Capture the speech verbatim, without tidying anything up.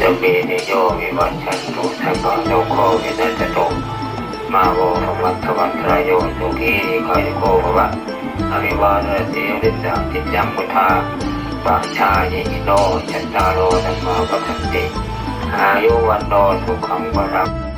Sabbe dejo vivasshantu, sabbarogo vinassatu, mā te bhavatvantarāyo, sukhī dīghāyuko bhava. Abhivādanasīlissa niccaṃ vuḍḍhāpacāyino, cattāro dhammā vaḍḍhanti, āyu vaṇṇo sukhaṃ balaṃ.